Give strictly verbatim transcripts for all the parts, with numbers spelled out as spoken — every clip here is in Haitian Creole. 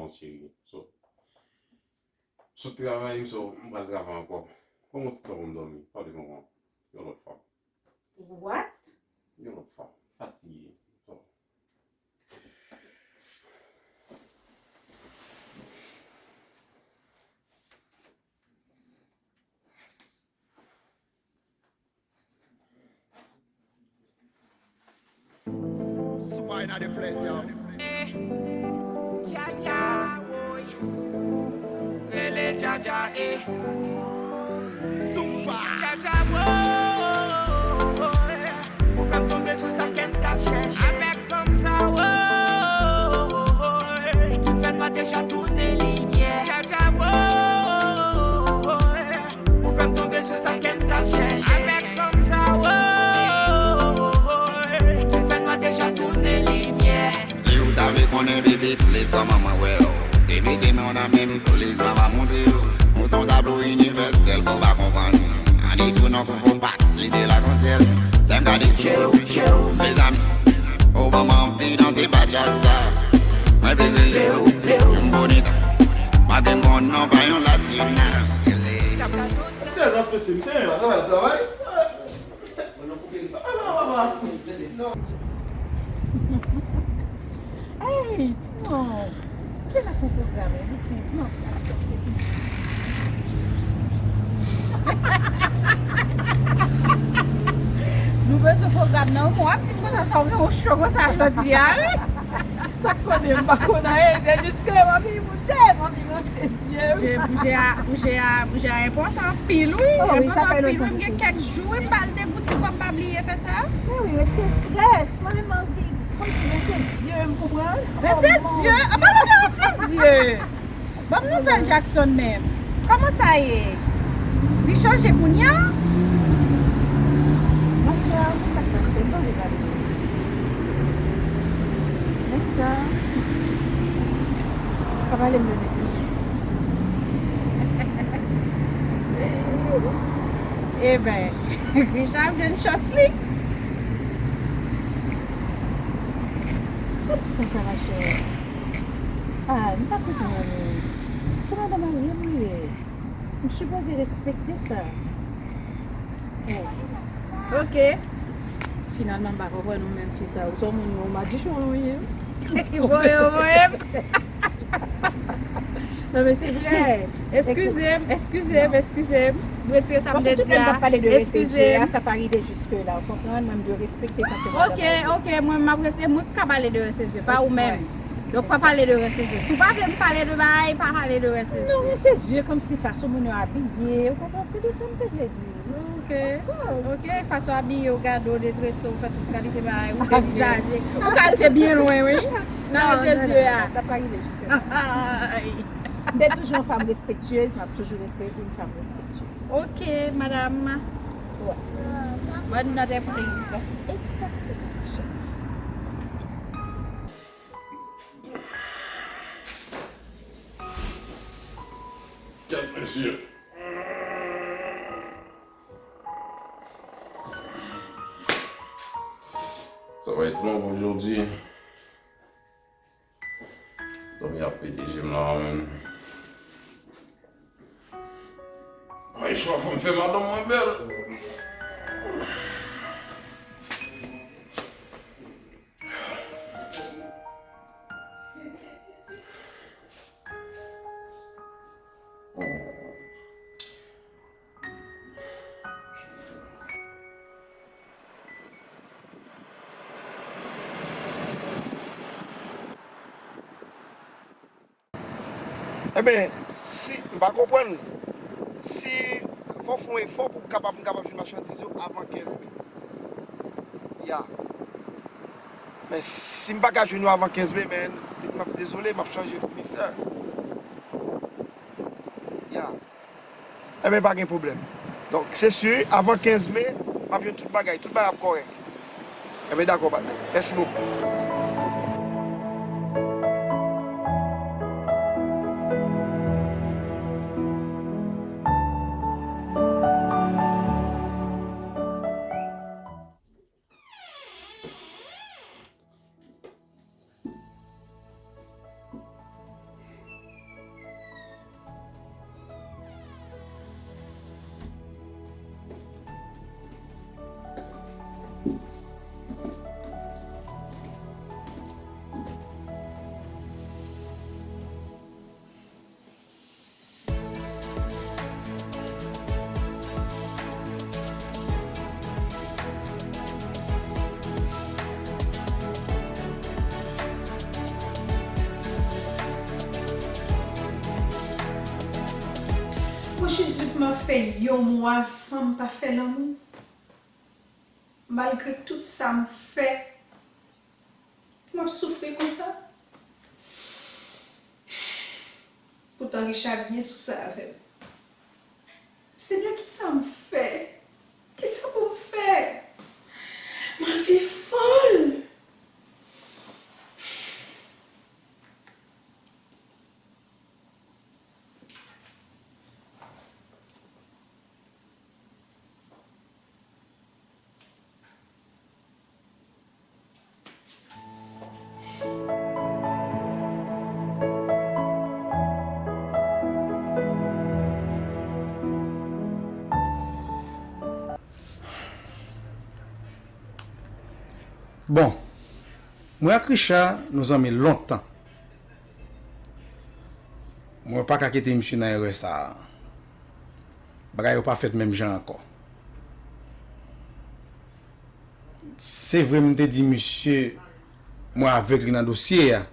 Cheri. So, sot travay, m so, m pral travay ankò. Pran yon ti tan pou m dòmi. Pale manman. Yon lòt fwa. What? Yon lòt fwa. Fatige. So. Super in the place, yo. Dja dja, woy. Rele dja dja, eh. Super. Dja dja, woy. Ou fè m tonbe sou sa kè m t ap chèche. Avèk fanm sa, woy. Ki fè nwa deja tounen limyè. Dja dja, woy. Ou fè m tonbe sou sa kè m t ap chèche. Avèk fanm sa, woy, ki fè nwa deja tounen limyè. Si w ta vle konnen, baby, plis kòman mwen wè w. Se mete men w nan men m, plis mwen va montre w. Mouton tablo inivèsèl, pou w pa konprann. Ann tounen konfon pati de lakansyèl. Lè m gade je w, je w, mezanmi. Ou ban m anvi danse bachata. Mwen vle rele w, rele w, m bonita. Malgre m gon non pa yon latina. Hey, Timon! Kèl a fè pwogram, wi, Timon? Nou bezwen pwogram nan, wi, mwen w ap di m konsa, sa w gen yon cho konsa jodi a, wi. Sa k konnen, m pa konn anyen, se jis ke m anvi bouje, m anvi monte. Bouje, bouje a, bouje a, bouje a enpòtan anpil, wi. Oh, wi, sa fè lontan. Enpòtan anpil, wi. M gen kèk jou, wi, m ba l de gouti, m pa bliye fè sa. Men wi, retire strès. Mwen menm, m anvi, kòmsi, rense zye m, konprann? Rense zye? An palan de rense zye. Ban m nouvèl Jackson menm. Kòman sa ye? Li chanje kounye a? Machè, sa k pase? M panse pale de nèg sa. Pa pale m de nèg sa. Eben, Richard ap jwenn chans li. Se pa ti konsa, machè. Ah, m pa konprann. Se madan marye mwen ye. M sipoze respekte sa. Oh. Ok. Finalman, m pa konprann ou menm fi sa. Ou se yon moun, ou madichon ou ye. Voye, voye. Non, men se vrè. Eskize m, eskize m, eskize m. M retire sa m te di a. Eskize m. Sa pa rive jiske la, ou konprann? Mwen, m dwe respekte tankou madanm. Ok, ok, mwen, m ap respekte, mwen ka pale de rense zye, pa ou menm. Donk, pa pale de rense zye. Si w pa vle m pale de bagay, pa pale de rense zye. Non, rense zye kòmsi fason moun yo abiye, ou konprann? Se de sa m te vle di. Ok. Of course. Ok, fason abiye w, gade w, detrese w, fè tout kalite bagay, ou devizaje. Ou ka rive byen lwen, wi. Nan rense zye a. Non, non, non, sa pa rive jiske sa. Ay. M te toujou yon fanm respektyez, m ap toujou rete yon fanm respektyez. Ok, madam. Wè. Bonne note est prise. Exactement, chère. Kèt, mesye. Ça va être long aujourd'hui. Dòmi ap pete je m la, menm. Ay, chwa fò m fè madanm mwen bèl. Enben, si, m pa konprann. Si, fò w fè yon efò pou w kapab, m kapab jwenn machandiz yo avan kenz me. Ya. Men si m pa ka jwenn yo avan kenz me, men, m ap dezole, m ap chanje founisè. Ya. Enben, pa gen pwoblèm. Donk, se si, avan kenz me, m ap jwenn tout bagay, tout bagay ap kòrèk. Enben, dakò, patnè. Mèsi bokou. Jezi, kòman fè yon mwa san m pa fè lanmou? Malgre tout sa m fè, m ap soufri konsa. Poutan Richard byen sou sa avè m. Senyè, kisa m fè? Kisa pou m fè? Ma vie folle! Bon, mwen ak Richard, nou zanmi lontan. Mwen pa ka kite misye nan erè sa a. Bagay yo pa fèt menm jan ankò. Se vre, m te di misye mwen avèk li nan dosye a.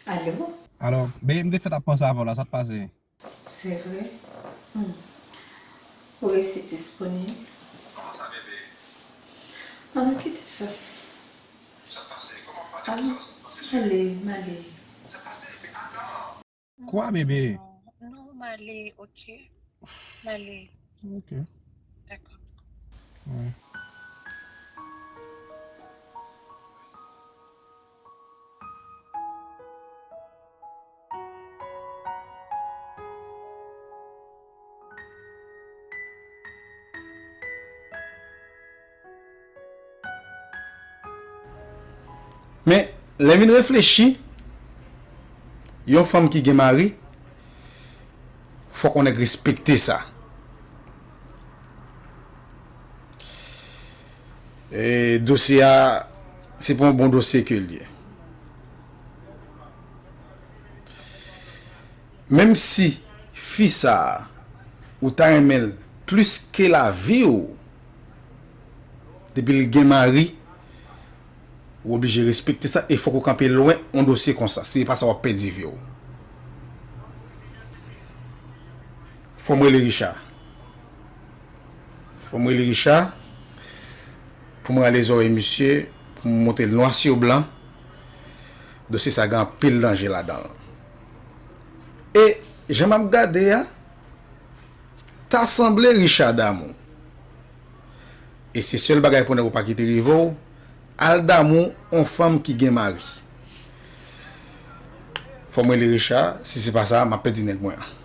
Alo? Alo, bebe, m te fèt ap panse avè w la, sa t pase? Se vre? Hmm. Ou resi disponib? Kòman sa, bebe? Ann kite sa. Sa pase? Kòman pale konsa? Sa pase? Ale, m ale. Sa pase? Bebe, atann. Kwa, bebe? Non, non, m ale, oke? M ale. Oke. Dakò. Wi. Men, lè m vin reflechi, yon fanm ki gen mari, fòk yon nèg respekte sa. E dosye a, se pa yon bon dosye ke l ye. Menm si fi sa a, ou ta renmen l plis ke lavi w, depi l gen mari, ou oblije respekte sa e fòk ou kanpe lwen yon dosye konsa. Si se pa sa, w ap pèdi vi w. Fò m rele Richard. Fò m rele Richard pou m rale zòrèy misye, pou m montre l nwa sou blan. Dosye sa gen anpil danje ladan l. E jan m ap gade a, ta sanble Richard damou. E se sèl bagay pou nèg ou pa kite rive w, al damou on fanm ki gen mari. Fò m rele Richard, si se pa sa, m ap pèdi nèg mwen an.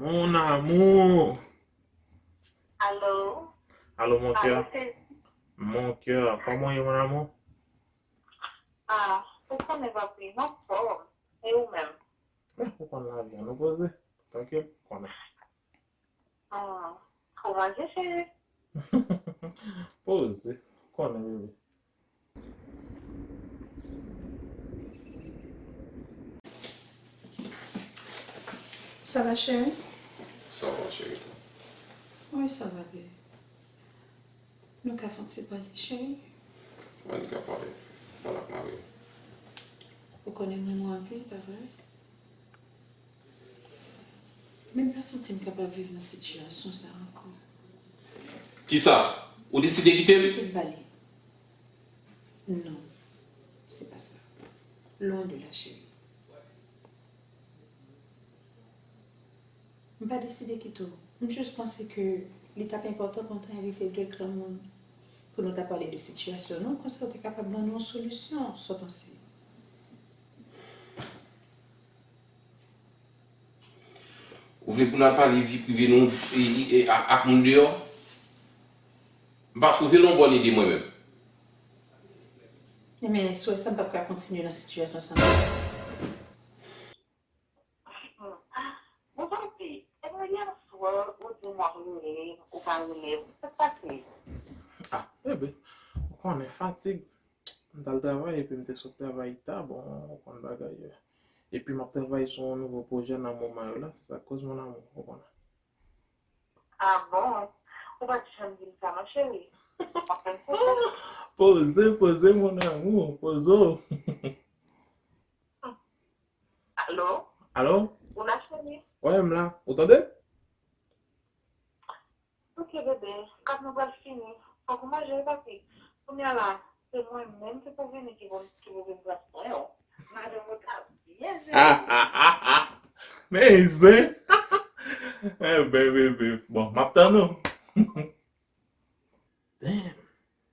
Mon amour. Allô? Allô, mon cœur. Allô, c'est... Mon cœur, comment est mon amour? Ah, ou konnen papi, m anfòm. E ou menm? Eh, ou konn lavi a, nou poze. Trankil, ou konnen. Ah, ou manje, cheri? Poze, ou konnen, bebe. Sa va, cheri? Sa va, cheri. Wi, sa va, bebe. Nou ka fè yon ti pale, cheri? Wi, nou ka pale. Pale ak mari w. Ou konnen m renmen w anpil, pa vre? Men m pa santi m kapab viv nan sitiyasyon sa a ankò. Kisa? Ou deside kite m? Kite m pale. Non, se pa sa. Loin de là, chérie. M pa deside kite w. M jis panse ke li t ap enpòtan pou nou ta envite de granmoun pou nou ta pale de sitiyasyon nou, konsa yo te kapab ban nou yon solisyon, sa w panse? Ou vle pou n al pale vi prive nou e, e, e, ak, ak moun deyò? M pa twouve l yon bòn ide mwen menm. Ebyen, si w wè sa, m p ap ka kontinye nan sitiyasyon sa a. Bon papi, epa yè swa ou di m w ap rele, ou pa rele, sa k pase? Ah, bebe, ou konnen fatig. M t al travay epi m te sot travay ta, bon, ou konn bagay yo. Epi m ap travay sou yon nouvo pwojè nan moman yo la, se sa k koz mon amour, ou konnen. Ah bon? Ou pa t janm di m sa non cheri. M ap tann pou ou. Poze, poze mon amour, poze w. Alo? Alo? Ou la cheri? Wi, m la. Ou tande? Ok bebe, kat nou pral fini. Fòk ou manje wi papi. Kounye a la, se mwen menm ki pou vini ki pou ki pou vin pran swen w. Madanm ou ta byen jere. Men zen. Enben bebe. Bon, m ap tann ou. Damn.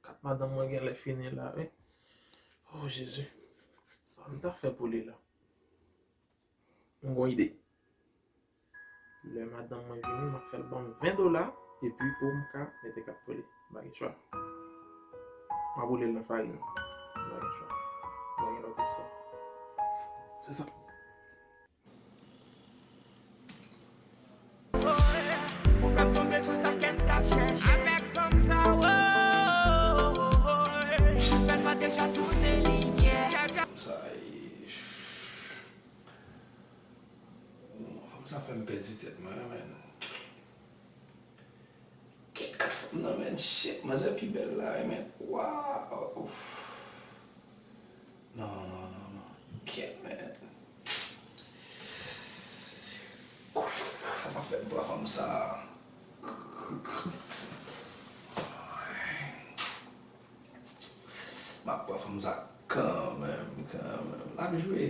Kat madanm mwen genlè fini la wi. Oh Jezi. Sa m ta fè pou li la? M gon ide. Lè madanm mwen vini, m ap fè l ban m ven dola epi pou m ka mete kat pou li. M pa gen chwa. M ap boule l nan farin. M pa gen chwa. M pa gen lòt espwa. Se sa. Ou fè m tonbe sou sa m kenn t ap chèche. Avèk fanm sa, woy. Fè nwa deja tounen limyè. Sa e. Fanm sa fè m pèdi tèt mwen, man. Kèt kat fanm nan, man. Shit, manzè pi bèl la, man. Waw. Non, non, non, non. Kèt, man. Sa pa fè m pran fanm sa. M ap pran fanm sa kanmenm, kanmenm. L ap jwe.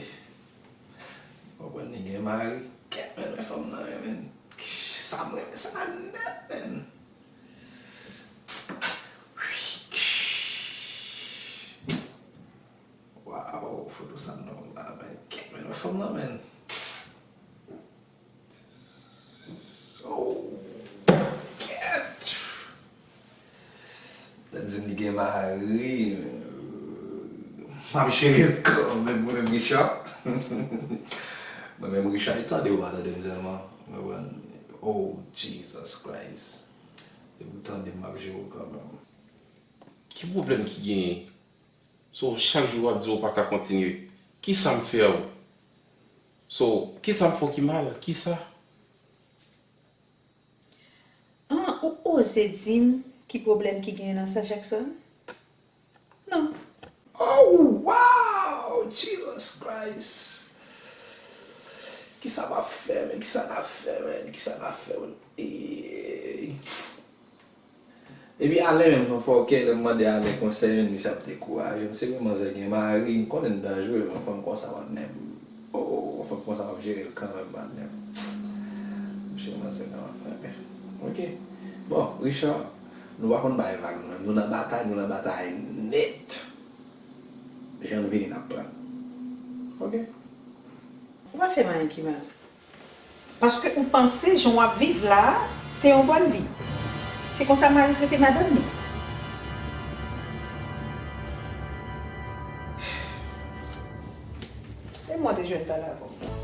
Ou konprann li gen mari. Kèt, men men fanm nan, men. Sa m renmen sa nèt, men. Waw, foto sa non la, men. Kèt, men men fanm nan, men. Oh, kèt. Lè di m li gen mari, m ap jere l kanmenm, mwen menm Richard. Mwen menm Richard, li tande ou pa tande m sèlman. Ou konprann? Oh, Jesus Christ. Depi ou tande m, m ap jere w kanmenm. Ki pwoblèm ki genyen? So, chak jou w ap di w pa ka kontinye. Kisa m fè w? So, kisa m fè w ki mal? Kisa? An, ou oze di m ki pwoblèm ki genyen nan sa, Jackson? Non. Oh, wow! Jesus Christ! Kisa m ap fè, men? Kisa n ap fè, men? Kisa n ap fè, men? Eey. Epi Alen menm, fò, fò kè lè m mande Alen konsèy, men misye ap dekouraje m. Se vre manzè gen mari, m konnen l danjere, men yon fanm konsa, patnè m. Oh, yon fanm konsa, m ap jere l kanmenm, patnè m. Misye manzè kanmenm. Enben, ok. Bon, Richard, nou pa konn bay vag, nou menm. Nou nan batay, nou nan batay nèt. Jan n vini, n ap pran. Ok? Ou pa fè m anyen ki mal. Paske ou panse jan w ap viv la a, se yon bòn vi. Se konsa mari trete madanm li. E mwen te jwenn pale avè w.